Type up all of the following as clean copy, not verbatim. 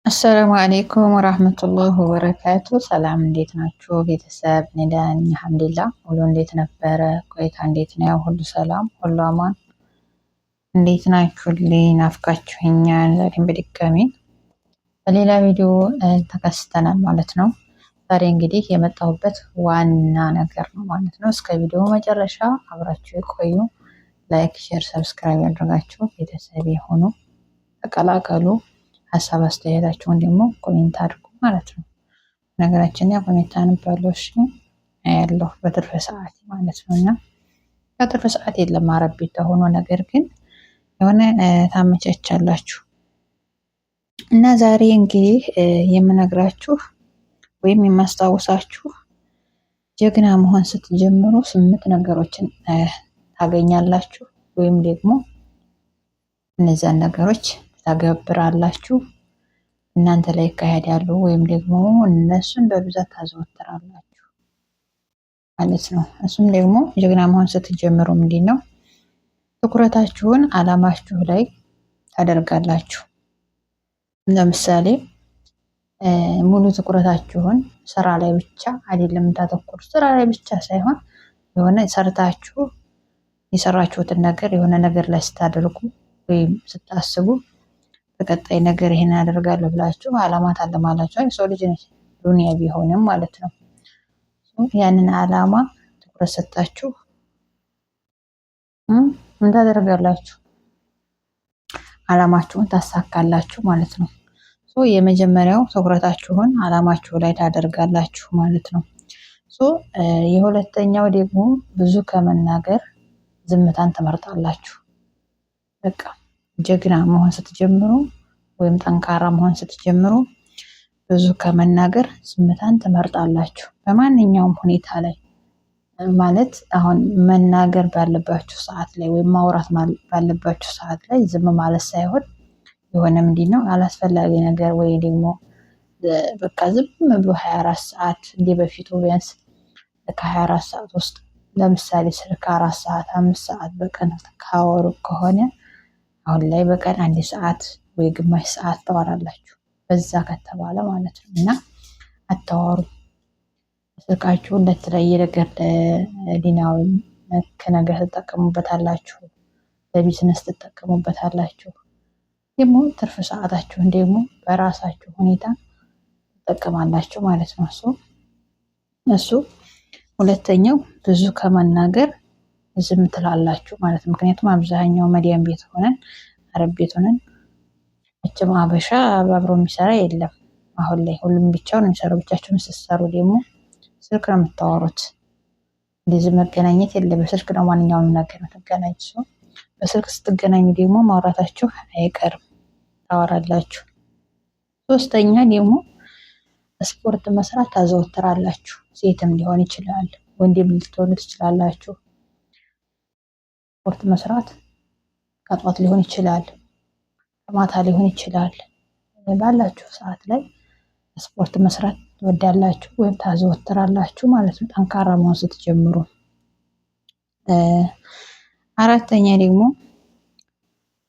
السلام عليكم ورحمة الله وبركاته። ሰላም እንዴት ናችሁ ቤተሰብ? እኔ ደህና ነኝ الحمد لله። ሁሉ እንዴት ነበረ ቆይታ? እንዴት ነው? ሁሉ ሰላም፣ ሁሉ አማን። እንዴት ናችሁልኝ? ናፍቃችሁኛል። ዛሬም በድጋሚ በሌላ ቪዲዮ ተከስተናል ማለት ነው። ዛሬ እንግዲህ የመጣሁበት ዋና ነገር ነው ማለት ነው። እስከ ቪዲዮ መጨረሻ አብራችሁ የቆዩ like፣ share፣ subscribe ያደርጋችሁ ቤተሰብ የሆኑ ተቀላቀሉ። ሀሳብ አስተያየታችሁን ደግሞ comment አድርጉ ማለት ነው። ነገራችን ላይ comment አነባለሁ፣ እሺ ያለሁ በትርፍ ሰዓት ማለት ነው። እና በትርፍ ሰዓት የለም አረብ ቤት ሆኖ ነገር ግን የሆነ ታመቻቻላችሁ። እና ዛሬ እንግዲህ የምነግራችሁ ወይም የማስታውሳችሁ ጀግና መሆን ስትጀምሩ 8 ነገሮችን ታገኛላችሁ ወይም ደግሞ እነዚያን ነገሮች ታገብራላችሁ እናንተ ላይ ይካሄዳሉ ወይም ደግሞ እነሱን በብዛት ታዘወትራላችሁ ማለት ነው። እሱም ደግሞ ጀግና መሆን ስትጀምሩ ምንድን ነው ትኩረታችሁን አላማችሁ ላይ ታደርጋላችሁ። ለምሳሌ ሙሉ ትኩረታችሁን ስራ ላይ ብቻ አይደለም የምታተኩሩ። ስራ ላይ ብቻ ሳይሆን የሆነ ሰርታችሁ የሰራችሁትን ነገር የሆነ ነገር ላይ ስታደርጉ ወይም ስታስቡ በቀጣይ ነገር ይሄን አደርጋለሁ ብላችሁ አላማ ታለማላችሁ። ሰው ልጅ ነች ዱንያ ቢሆንም ማለት ነው። ያንን አላማ ትኩረት ሰጣችሁ ምን ታደርጋላችሁ? አላማችሁን ታሳካላችሁ ማለት ነው። so የመጀመሪያው ትኩረታችሁን አላማችሁ ላይ ታደርጋላችሁ ማለት ነው። so የሁለተኛው ደግሞ ብዙ ከመናገር ዝምታን ትመርጣላችሁ። በቃ ጀግና መሆን ስትጀምሩ ወይም ጠንካራ መሆን ስትጀምሩ ብዙ ከመናገር ዝምታን ትመርጣላችሁ። በማንኛውም ሁኔታ ላይ ማለት አሁን መናገር ባለባችሁ ሰዓት ላይ ወይም ማውራት ባለባችሁ ሰዓት ላይ ዝም ማለት ሳይሆን የሆነ ምንድን ነው አላስፈላጊ ነገር ወይ ደግሞ በቃ ዝም ብሎ 24 ሰዓት እንዲህ በፊቱ ቢያንስ ከ24 ሰዓት ውስጥ ለምሳሌ ስልክ 4 ሰዓት 5 ሰዓት በቀን ካወሩ ከሆነ አሁን ላይ በቀን 1 ሰዓት ወይ ግማሽ ሰዓት ታወራላችሁ። በዛ ከተባለ ማለት ነው። እና አታወሩ ስልካችሁን ለተለያየ ነገር ለዲናዊ ነክ ነገር ትጠቀሙበታላችሁ፣ ለቢዝነስ ትጠቀሙበታላችሁ። ደግሞ ትርፍ ሰዓታችሁን ደግሞ በራሳችሁ ሁኔታ ትጠቀማላችሁ ማለት ነው። እሱ ሁለተኛው ብዙ ከመናገር ዝም ትላላችሁ ማለት ነው። ምክንያቱም አብዛኛው መዲያም ቤት ሆነን አረብ ቤት ሆነን መቼም አበሻ አብሮ የሚሰራ የለም። አሁን ላይ ሁሉም ብቻውን ነው የሚሰራው። ብቻችሁን ስትሰሩ ደግሞ ስልክ ነው የምታወሩት። እንደዚህ መገናኘት የለም። በስልክ ነው ማንኛውንም ነገር የምትገናኙ። ሰው በስልክ ስትገናኙ ደግሞ ማውራታችሁ አይቀርም፣ ታወራላችሁ። ሶስተኛ ደግሞ ስፖርት መስራት ታዘወትራላችሁ። ሴትም ሊሆን ይችላል ወንድም ልትሆኑ ትችላላችሁ። ስፖርት መስራት ከጧት ሊሆን ይችላል፣ ከማታ ሊሆን ይችላል። ባላችሁ ሰዓት ላይ ስፖርት መስራት ትወዳላችሁ ወይም ታዘወትራላችሁ ማለት ነው፣ ጠንካራ መሆን ስትጀምሩ። አራተኛ ደግሞ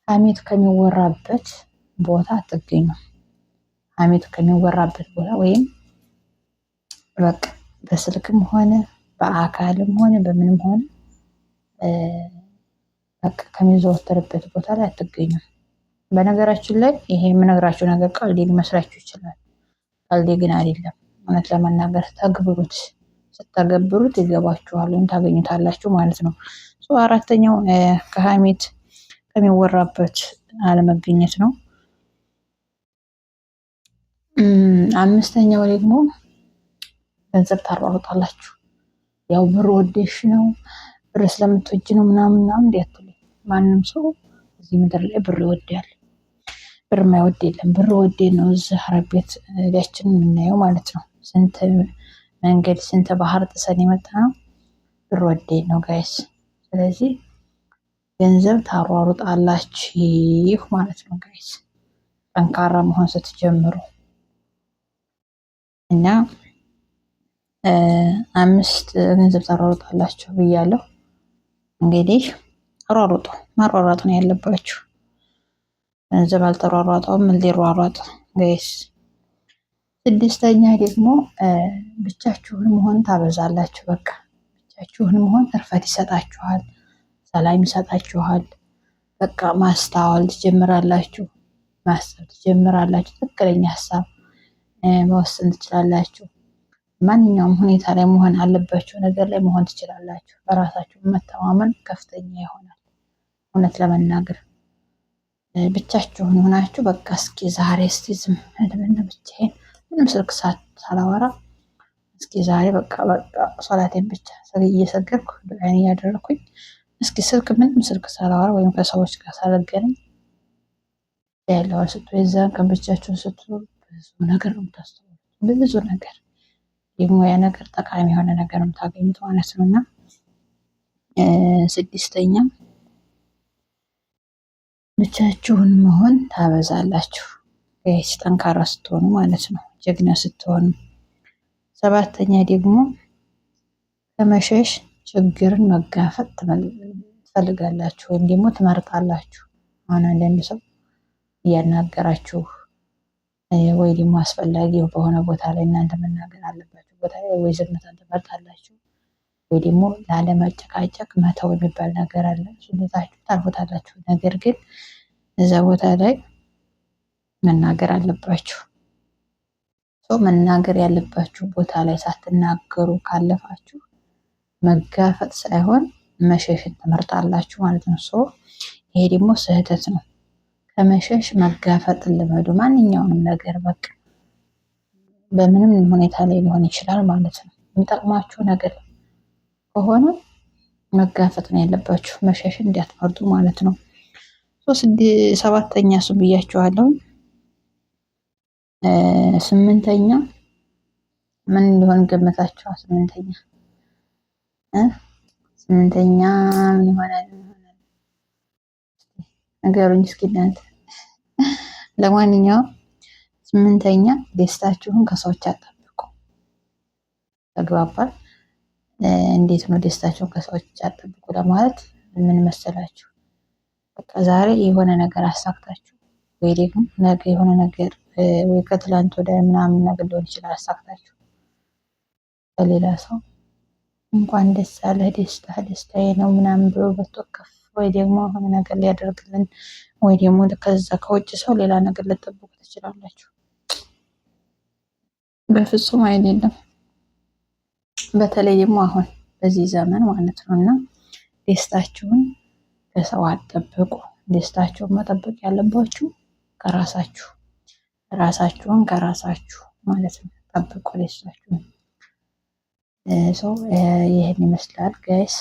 ሀሜት ከሚወራበት ቦታ አትገኙ። ሀሜት ከሚወራበት ቦታ ወይም በቃ በስልክም ሆነ በአካልም ሆነ በምንም ሆነ በቃ ከሚዘወተርበት ቦታ ላይ አትገኙም። በነገራችን ላይ ይሄ የምነግራችሁ ነገር ቀልድ ሊመስላችሁ ይችላል። ቀልድ ግን አይደለም። እውነት ለመናገር ተግብሩት። ስተገብሩት ይገባችኋል ወይም ታገኙታላችሁ ማለት ነው። አራተኛው ከሀሜት ከሚወራበት አለመገኘት ነው። አምስተኛው ደግሞ ገንዘብ ታሯሩጣላችሁ። ያው ብር ወደሽ ነው ብር ስለምትወጅ ነው ምናምን ምናምን እንዲያትሉ ማንም ሰው እዚህ ምድር ላይ ብር ይወዳል። ብር የማይወድ የለም። ብር ወዴ ነው እዚህ አረብ ቤት እዳችን የምናየው ማለት ነው። ስንት መንገድ ስንት ባህር ጥሰን የመጣ ነው። ብር ወዴ ነው guys። ስለዚህ ገንዘብ ታሯሩጣላችሁ ማለት ነው guys፣ ጠንካራ መሆን ስትጀምሩ እና 5 ገንዘብ ታሯሩጣላችሁ ብያለሁ። እንግዲህ አሯሩጡ፣ ማሯሯጥ ነው ያለባችሁ። ገንዘብ አልተሯሯጠውም ምን ሊሯሯጥ Guys። ስድስተኛ ደግሞ ብቻችሁን መሆን ታበዛላችሁ። በቃ ብቻችሁን መሆን እርፈት ይሰጣችኋል፣ ሰላም ይሰጣችኋል። በቃ ማስተዋል ትጀምራላችሁ፣ ማሰብ ትጀምራላችሁ። ትክክለኛ ሀሳብ መወሰን ትችላላችሁ። ማንኛውም ሁኔታ ላይ መሆን አለባችሁ ነገር ላይ መሆን ትችላላችሁ። በራሳችሁ መተማመን ከፍተኛ ይሆናል። እውነት ለመናገር ብቻችሁን ሆናችሁ በቃ እስኪ ዛሬ እስቲ ዝም ልበልና ብቻዬን ምንም ስልክ ሳላወራ እስኪ ዛሬ በቃ በቃ ሶላቴን ብቻ እየሰገድኩ ዱዓዬን እያደረኩኝ እስኪ ስልክ ምንም ስልክ ሳላወራ ወይም ከሰዎች ጋር ሳልገናኝ ያለውን ስትሉ የዛን ቀን ብቻችሁን ስትሉ ብዙ ነገር ነው የምታስተውሉት። ብዙ ነገር የሙያ ነገር ጠቃሚ የሆነ ነገር ነው የምታገኙት ማለት ነው። እና ስድስተኛ ብቻችሁን መሆን ታበዛላችሁ። Guys ጠንካራ ስትሆኑ ማለት ነው፣ ጀግና ስትሆኑ። ሰባተኛ ደግሞ ከመሸሽ ችግርን መጋፈጥ ትፈልጋላችሁ ወይም ደግሞ ትመርጣላችሁ። አሁን አንዳንድ ሰው እያናገራችሁ ወይ ደግሞ አስፈላጊ በሆነ ቦታ ላይ እናንተ መናገር አለባችሁ ቦታ ላይ ወይ ዝምታን ትመርጣላችሁ ወይ ደግሞ ላለመጨቃጨቅ መተው የሚባል ነገር አለ። እሱን ትታችሁ ታልፉታላችሁ። ነገር ግን እዛ ቦታ ላይ መናገር አለባችሁ። ሰው መናገር ያለባችሁ ቦታ ላይ ሳትናገሩ ካለፋችሁ መጋፈጥ ሳይሆን መሸሽን ትመርጣላችሁ ማለት ነው። So ይሄ ደግሞ ስህተት ነው። ከመሸሽ መጋፈጥን ልመዱ። ማንኛውንም ነገር በቃ በምንም ሁኔታ ላይ ሊሆን ይችላል ማለት ነው። የሚጠቅማችሁ ነገር ከሆነ መጋፈጥ ነው ያለባችሁ፣ መሸሽን እንዳትመርጡ ማለት ነው። ሰባተኛ እሱ ብያችኋለሁ። ስምንተኛ ምን ሊሆን ገመታችኋል? ስምንተኛ ምን ይሆናል? ነገሩኝ እስኪ እናንተ። ለማንኛውም ስምንተኛ ደስታችሁን ከሰዎች አትጠብቁ። ተግባባል? እንዴት ነው ደስታችሁን ከሰዎች አትጠብቁ ለማለት ምን መሰላችሁ? በቃ ዛሬ የሆነ ነገር አሳክታችሁ ወይ ደግሞ ነገ የሆነ ነገር ወይ ከትላንት ወደ ምናምን ነገር ሊሆን ይችላል አሳክታችሁ ከሌላ ሰው እንኳን ደስ አለህ ደስታ ደስታዬ ነው ምናምን ብሎ በቶ ከፍ ወይ ደግሞ የሆነ ነገር ሊያደርግልን ወይ ደግሞ ከዛ ከውጭ ሰው ሌላ ነገር ልትጠብቁ ትችላላችሁ። በፍጹም አይደለም። በተለይ ደግሞ አሁን በዚህ ዘመን ማለት ነው። እና ደስታችሁን ከሰው አትጠብቁ። ደስታችሁን መጠበቅ ያለባችሁ ከራሳችሁ ራሳችሁን ከራሳችሁ ማለት ነው። ጠብቁ ደስታችሁን። ሰው ይህን ይመስላል guys።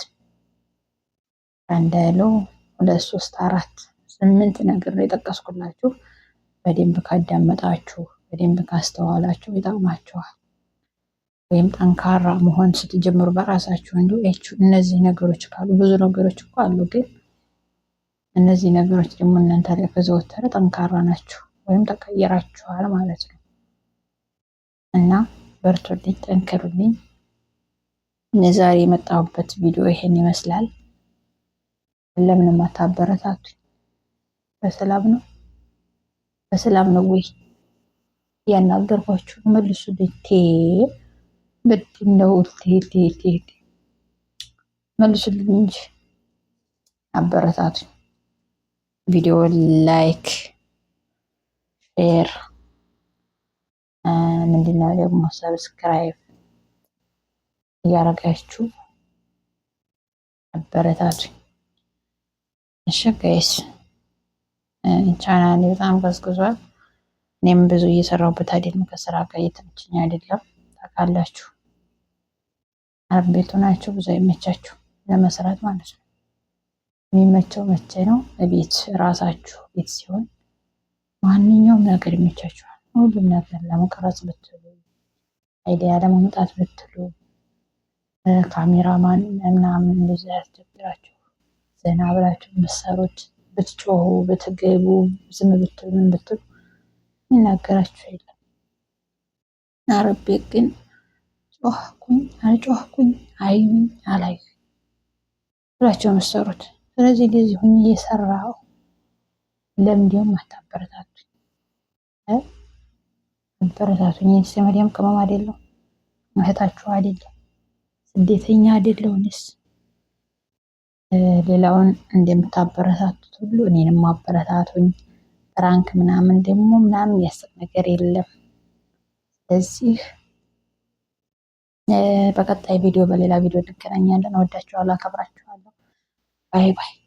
አንድ ያለው ሁለት ሶስት አራት ስምንት ነገር ነው የጠቀስኩላችሁ። በደንብ ካዳመጣችሁ በደንብ ካስተዋላችሁ ይጠቅማችኋል። ወይም ጠንካራ መሆን ስትጀምሩ በራሳችሁ እንዲሁ እነዚህ ነገሮች ካሉ ብዙ ነገሮች እኮ አሉ፣ ግን እነዚህ ነገሮች ደግሞ እናንተ ላይ ከዘወተረ ጠንካራ ናችሁ ወይም ተቀይራችኋል ማለት ነው። እና በርቱልኝ፣ ጠንክሩልኝ። ዛሬ የመጣሁበት ቪዲዮ ይሄን ይመስላል። ለምንም አታበረታቱኝ? በሰላም ነው በሰላም ነው ወይ ያናገርኳችሁ? መልሱልኝ። ቴ ምንድን ነው ቴ ቴ ቴ መልሱልኝ እንጂ አበረታቱኝ። ቪዲዮ like፣ share ምንድነው ደግሞ subscribe እያደረጋችሁ አበረታቱኝ። እሺ guys ቻናሌ በጣም ቀዝቅዟል። እኔም ብዙ እየሰራሁበት አይደለም፣ ከስራ ጋር እየተመቸኝ አይደለም። ታውቃላችሁ፣ አረብ ቤቱ ናቸው ብዙ አይመቻችሁ ለመስራት ማለት ነው። የሚመቸው መቼ ነው? ቤት ራሳችሁ ቤት ሲሆን ማንኛውም ነገር ይመቻችኋል። ሁሉም ነገር ለመቅረጽ ብትሉ፣ idea ለማምጣት ብትሉ፣ ካሜራማን ምናምን እንደዚህ ያስቸግራችሁ ዘና ብላችሁ የምትሰሩት ብትጮሁ፣ ብትገቡ፣ ዝም ብትሉ ምን ብትሉ የሚናገራችሁ የለም። አረብ ቤት ግን ጮህኩኝ አልጮህኩኝ አዩኝ አላዩኝ ብላችሁ የምትሰሩት። ስለዚህ እንደዚህ ሁኜ እየሰራሁ ለምንድነው አታበረታቱኝ? አበረታቱኝ። እኔስ የመዲያም ቅመም አይደለሁ፣ እህታችሁ አይደለሁ፣ ስደተኛ አይደለሁ። እኔስ ሌላውን እንደምታበረታቱት ሁሉ እኔንም አበረታቱኝ። prank ምናምን ደግሞ ምናምን የሚያስቅ ነገር የለም። ስለዚህ በቀጣይ ቪዲዮ በሌላ ቪዲዮ እንገናኛለን። እወዳችኋለሁ፣ አከብራችኋለሁ። Bye bye።